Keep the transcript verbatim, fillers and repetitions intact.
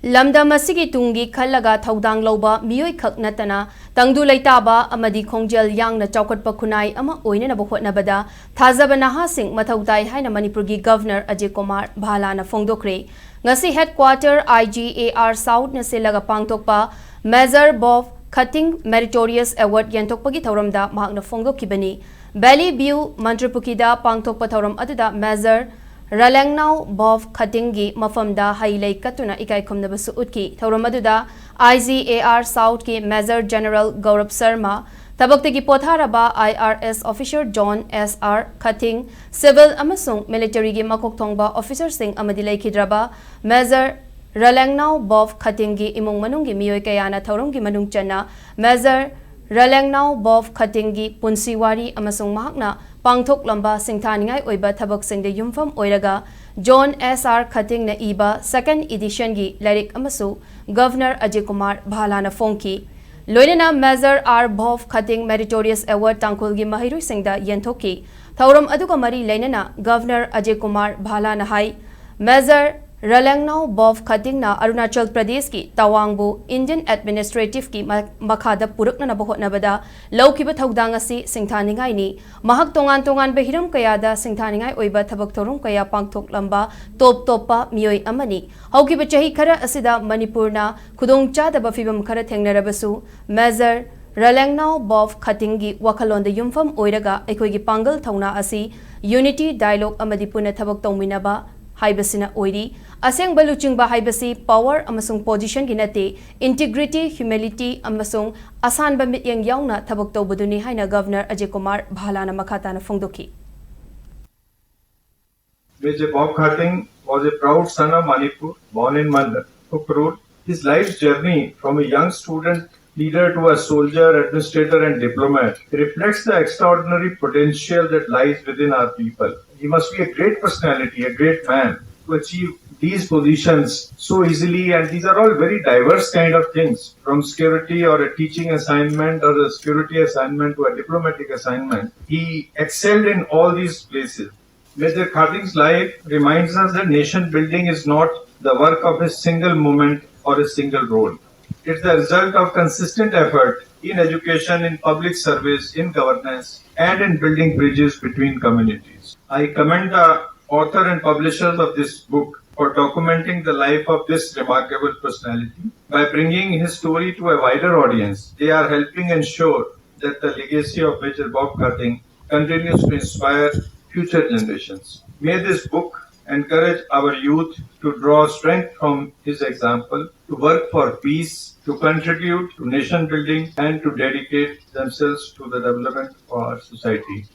ꯂꯝꯗꯝ ꯑꯁꯤꯒꯤ ꯇꯨꯡꯒꯤ ꯈꯜꯂꯒ ꯊꯧꯗꯥꯡ ꯂꯧꯕ ꯃꯤꯑꯣꯏ ꯈꯛ ꯅꯠꯇꯅ ꯇꯪꯗꯨ ꯂꯩꯇꯥꯕ ꯑꯃꯗꯤ ꯈꯣꯡꯖꯦꯜ ꯌꯥꯡꯅ ꯆꯥꯎꯈꯠꯄ ꯈꯨꯟꯅꯥꯏ ꯑꯃ ꯑꯣꯏꯅꯅꯕ ꯍꯣꯠꯅꯕꯗ ꯊꯥꯖꯕ ꯅꯍꯥꯁꯤꯡ ꯃꯊꯧ ꯇꯥꯏ ꯍꯥꯏꯅ ꯃꯅꯤꯄꯨꯔꯒꯤ ꯒꯚꯔꯅꯔ ꯑꯖꯌ ꯀꯨꯃꯥꯔ ꯚꯥꯂꯥꯅ ꯐꯣꯡꯗꯣꯛꯈ꯭ꯔꯦ꯫ ꯉꯁꯤ headquarter I G A R South ꯅ ꯁꯤꯜꯂꯒ ꯄꯥꯡꯊꯣꯛꯄ Major Bob Khating Meritorious Award ꯌꯦꯟꯊꯣꯛꯄꯒꯤ ꯊꯧꯔꯝꯗ ꯃꯍꯥꯛꯅ ꯐꯣꯡꯗꯣꯛꯈꯤꯕꯅꯤ꯫ Valley View ꯃꯟꯇ꯭ꯔꯤꯄꯨꯈꯤꯗ ꯄꯥꯡꯊꯣꯛꯄ ꯊꯧꯔꯝ ꯑꯗꯨꯗ Major Ralengnaw Bob Khating ꯒꯤ ꯃꯐꯝꯗ ꯍꯩ ꯂꯩ ꯀꯠꯇꯨꯅ ꯏꯀꯥꯏ ꯈꯨꯝꯅꯕꯁꯨ ꯎꯠꯈꯤ꯫ ꯊꯧꯔꯝ ꯑꯗꯨꯗ I G A R South ꯀꯤ Major General ꯒꯧꯔꯕ ꯁꯔꯃ, ꯊꯕꯛꯇꯒꯤ ꯄꯣꯊꯥꯔꯕ I R S officer John S R Khating, civil ꯑꯃꯁꯨꯡ military ꯒꯤ ꯃꯀꯣꯛ ꯊꯣꯡꯕ officer ꯁꯤꯡ ꯑꯃꯗꯤ ꯂꯩꯈꯤꯗ꯭ꯔꯕ Major Ralengnaw Bob Khating ꯒꯤ ꯏꯃꯨꯡ ꯃꯅꯨꯡꯒꯤ ꯃꯤꯑꯣꯏ ꯀꯌꯥꯅ ꯊꯧꯔꯝꯒꯤ ꯃꯅꯨꯡ ꯆꯟꯅ Major Ralengnaw Bob Khating ꯒꯤ ꯄꯨꯟꯁꯤ ꯋꯥꯔꯤ ꯑꯃꯁꯨꯡ ꯃꯍꯥꯛꯅ ꯄꯥꯡꯊꯣꯛꯂꯝꯕ ꯁꯤꯡꯊꯥꯅꯤꯡꯉꯥꯏ ꯑꯣꯏꯕ ꯊꯕꯛꯁꯤꯡꯗ ꯌꯨꯝꯐꯝ ꯑꯣꯏꯔꯒ John S R Khating ꯅ ꯏꯕ second edition ꯒꯤ ꯂꯥꯏꯔꯤꯛ ꯑꯃꯁꯨ ꯒꯚꯔꯅꯔ ꯑꯖꯌ ꯀꯨꯃꯥꯔ ꯚꯥꯂꯥꯅ ꯐꯣꯡꯈꯤ꯫ ꯂꯣꯏꯅꯅ Major R Bob Khating Meritorious Award ꯇꯥꯡꯈꯨꯜꯒꯤ ꯃꯍꯩꯔꯣꯏꯁꯤꯡꯗ ꯌꯦꯟꯊꯣꯛꯈꯤ꯫ ꯊꯧꯔꯝ ꯑꯗꯨꯒ ꯃꯔꯤ ꯂꯩꯅꯅ ꯒꯚꯔꯅꯔ ꯑꯖꯌ ꯀꯨꯃꯥꯔ ꯚꯥꯂꯥꯅ ꯍꯥꯏ, Major Ralengnaw Bob Khating ꯅ ꯑꯔꯨꯅꯥꯆꯜ ꯄ꯭ꯔꯗꯦꯁꯀꯤ ꯇꯋꯥꯡꯕꯨ Indian Administrative ꯀꯤ ꯃ-, ꯃꯈꯥꯗ ꯄꯨꯔꯛꯅꯅꯕ ꯍꯣꯠꯅꯕꯗ ꯂꯧꯈꯤꯕ ꯊꯧꯗꯥꯡ ꯑꯁꯤ ꯁꯤꯡꯊꯥꯅꯤꯡꯉꯥꯏꯅꯤ꯫ ꯃꯍꯥꯛ ꯇꯣꯉꯥꯟ ꯇꯣꯉꯥꯟꯕ ꯍꯤꯔꯝ ꯀꯌꯥꯗ ꯁꯤꯡꯊꯥꯅꯤꯡꯉꯥꯏ ꯑꯣꯏꯕ ꯊꯕꯛ ꯊꯧꯔꯝ ꯀꯌꯥ ꯄꯥꯡꯊꯣꯛꯂꯝꯕ ꯇꯣꯞ ꯇꯣꯞꯄ ꯃꯤꯑꯣꯏ ꯑꯃꯅꯤ꯫ ꯍꯧꯈꯤꯕ ꯆꯍꯤ ꯈꯔ ꯑꯁꯤꯗ ꯃꯅꯤꯄꯨꯔꯅ ꯈꯨꯗꯣꯡꯆꯥꯗꯕ ꯐꯤꯚꯝ ꯈꯔ ꯊꯦꯡꯅꯔꯕꯁꯨ, Major Ralengnaw Bob Khating ꯒꯤ ꯋꯥꯈꯜꯂꯣꯟꯗ ꯌꯨꯝꯐꯝ ꯑꯣꯏꯔꯒ ꯑꯩꯈꯣꯏꯒꯤ ꯄꯥꯡꯒꯜ ꯊꯧꯅꯥ ꯑꯁꯤ Unity Dialogue ꯑꯃꯗꯤ ꯄꯨꯟꯅ ꯊꯕꯛ ꯇꯧꯃꯤꯟꯅꯕ ꯍꯥꯏꯕꯁꯤꯅ ꯑꯣꯏꯔꯤ꯫ ꯑꯁꯦꯡꯕ ꯂꯨꯆꯤꯡꯕ ꯍꯥꯏꯕꯁꯤ power ꯑꯃꯁꯨꯡ position ꯒꯤ ꯅꯠꯇꯦ, integrity, humility ꯑꯃꯁꯨꯡ ꯑꯁꯥꯟꯕ ꯃꯤꯠꯌꯦꯡ ꯌꯥꯎꯅ ꯊꯕꯛ ꯇꯧꯕꯗꯨꯅꯤ ꯍꯥꯏꯅ ꯒꯚꯔꯅꯔ ꯑꯖꯌ ꯀꯨꯃꯥꯔ ꯚꯥꯂꯥꯅ ꯃꯈꯥ ꯇꯥꯅ ꯐꯣꯡꯗꯣꯛꯈꯤ꯫ Major Bob Khating was a proud son of Manipur, born in Mandal, Ukhrul. His life's journey, from a young student leader to a soldier, administrator, and diplomat, reflects the extraordinary potential that lies within our people. He must be a great personality, a great man, to achieve these positions so easily. And these are all very diverse kind of things, from security or a teaching assignment or a security assignment to a diplomatic assignment. He excelled in all these places. Major Khating's life reminds us that nation building is not the work of a single moment or a single role. It's the result of consistent effort in education, in public service, in governance, and in building bridges between communities. I commend the author and publishers of this book for documenting the life of this remarkable personality. By bringing his story to a wider audience, they are helping ensure that the legacy of Major Bob Karting continues to inspire future generations. May this book encourage our youth to draw strength from his example, to work for peace, to contribute to nation building, and to dedicate themselves to the development of our society.